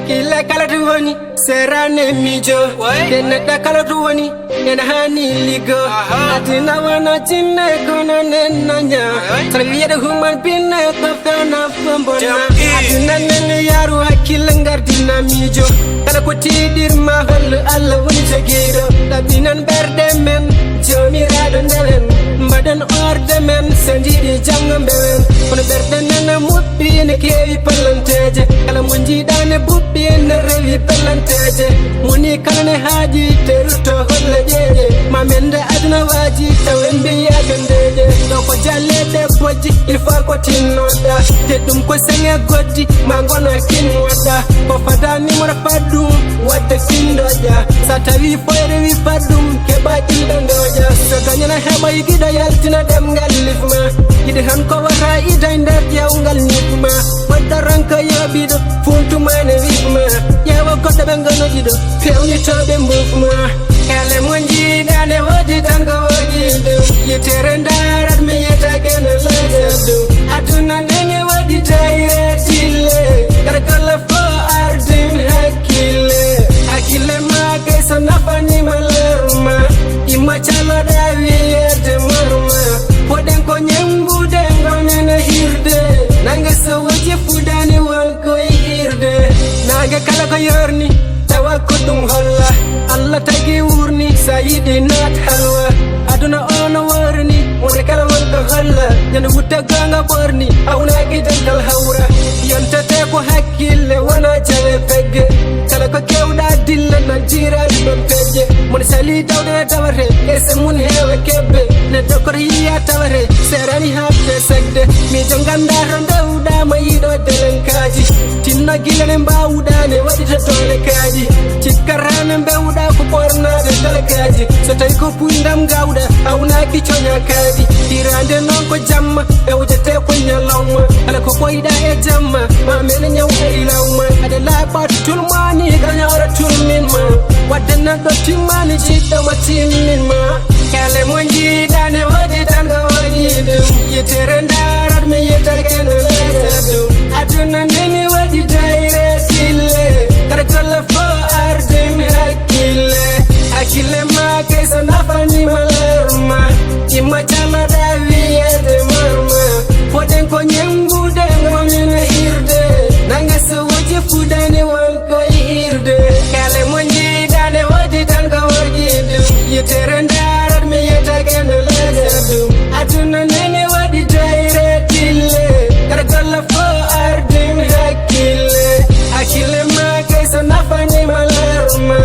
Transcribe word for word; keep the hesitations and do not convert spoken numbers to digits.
Kila kala to woni, serane mijo. Ɓe neɗɗo kala to woni, ene hani ligo. Aduna wona jinne kono nen nanya. Sara wiyede human binne ko fewna fombona. Aduna nen yaru hakkille ngardina mijo. Kala ko tiiɗirma hollo Allah woni jogiiɗo. Ɗaɓɓinan ɓerɗe men, joomiraaɗo ndewen. Mbaɗen orde men, so njiɗi janngo mbewen. Kono ɓerɗe nana muɓɓi ne keewi pallanteeje. Kala mo njiɗaane buɓɓi ne rewi pallanteeje. Moni kala ne haaji, terto holla ƴeeƴe. Ma men nde aduna waaji, tawen mbiyaaka ndeeje. Ɗo ko jalleeɗe bojji, il faut ko tinnoɗa. Te ɗum ko senge goddi, ma ngona kinnoɗa. Ko fada numéro fadɗum, wadde kindoƴa. Sa tawi foyre wi fadɗum, keɓa ɗiɗo ndoƴa. So dañana heɓa yigiɗo yaltina ɗemngal lifma. Yiɗi tan ko wata iday nder ƴewngal ñifma. Wadda ranka yoɓiɗo, funtumane wifma. Ƴeewa goɗɗo ɓe ngono ɗiɗo, fewnitoɓe mbufma. Kala mo jiiɗa ne woodi tan ko woodi ɗum. Yitere ndarat mi yetake no laaja ɗum. Aduna nene waɗi tayre tille. Kala kala fo ardim hakkille. Hakkille ma kay so nafani ma larma. Imma caloɗa wiyede marma. Foɗen ko ñembude ngonene hirde. Nange so wojje fudani won koye hirde. Nange kala ko yorni. Tawa ko ɗum holla. Allah tagi wurni sa yiɗi naat halwa. Aduna ono worni. Woni kala won ko holla. Ñande wutta gonga ɓorni. Awnaki dental hawra. Yontete ko hakkille wona jawe pegge. Kala ko kewɗa dilla nan jirani ɗon pejje. Mon sali tawde tawate. Ese mun heewa kebbe. Neɗɗo koto yiya tawate. Serani haɓde segde. Miijo ganda to ndewɗama yiɗo delenkaaji. Tinno gila ne mbawɗa ne waɗi to doole kaaji. Cikkarane mbewɗa ko ɓornade doole kaaji. So tawi ko pundam gawɗa awnaaki coña kaaji. Hirande noon ko jamma ewjete ko ñalawma. Kala ko ɓoyɗa e jamma ma mene ñaw e ilawma. Aɗa laaɓa tulmani gaña ora tulminma. Wadde neɗɗo timmani jiɗɗo ma timminma. Kala mo jiiɗa ne waɗi tan ko waɗi ɗum. Yitere ndarat mi yetake no lesa ɗum. Aduna nde mi waɗi tayre tille. Kala golle fo arde mi hakkille. Hakkille ma kay so nafani ma larma. Imma caloɗa wiyede marma. Foɗen ko ñembude wonina hirde. Nange so wojje fudani won koye hirde. Kala mo jiiɗa ne waɗi tan ko waɗi ɗum. Yitere ndarat mi yetake no lesa ɗum. Aduna nene waɗi tayre tille. Kala golle fo arde mi hakkille. Hakkille ma kay so nafani ma larma.